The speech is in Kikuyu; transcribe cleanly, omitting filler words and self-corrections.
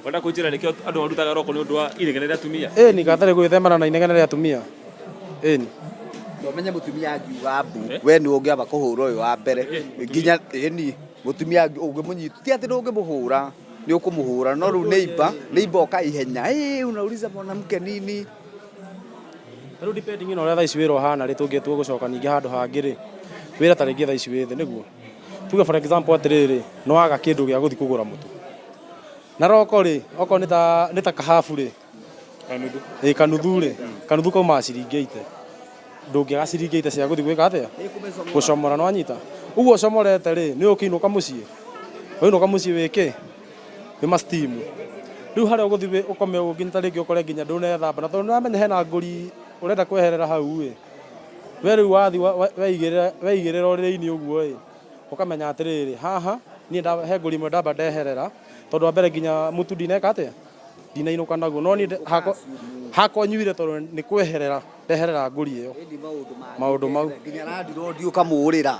Wenda kũnjĩra nĩkĩo andũ marutaga roko nĩ ũndũ wa inegene rĩa atumia? Ĩni, gatarĩ gwĩthemana na inegene rĩa atumia, ĩni. Na ũmenye mũtumia angiuga mbu, we nĩwe ũngĩamba kũhũra ũyũ wa mbere nginya ĩni mũtumia ũngĩmũnyita, ti atĩ ndũngĩmũhũra, nĩ ũkũmũhũra, no rĩu neighbor, neighbor oka ihenya, "Ĩ, unauliza mwanamke nini?" Rĩu depending na ũrĩa thaa ici wĩra ũhana rĩ, tũngĩtua gũcoka ningĩ handũ hangĩ rĩ, wĩra ta rĩngĩ thaa ici wĩ thĩ nĩguo. Tuge for example atĩrĩrĩ, nĩ waga kĩndũ gĩa gũthiĩ kũgũra mũtu. Na roko rĩ, okorwo nĩ ta kahabu rĩ, Kanuthu. Ĩ, kanuthu rĩ, kanuthu kaumaga ciringi 80. Ndũngĩaga ciringi 80 cia gũthiĩ gwĩka atĩa? Gũcomora, nĩ wanyita? Ũguo ũcomorete rĩ, nĩ ũkĩinũka mũciĩ. Wainũka mũciĩ wĩ kĩ? Wĩ ma steam. Rĩu harĩa ũgũthiĩ ũkome ũguo nginya ta rĩngĩ ũkore nginya ndũnethamba, na tondũ nĩ ũramenya hena ngũri ũrenda kweherera hau ĩ, we rĩu wathiĩ weigĩrĩra ũrĩrĩ-inĩ ũguo ĩ, ũkamenya atĩrĩrĩ, haha niĩ he ngũri ĩmwe ndamba ndeherera, tondũ wa mbere nginya mũtu ndineka atĩa? Ndinainũka naguo. No niĩ hakwa nyuire tondũ nĩ kweherera ndeherera ngũri ĩyo. Maũndũ mau. Nginya landlord ũkamũrĩra.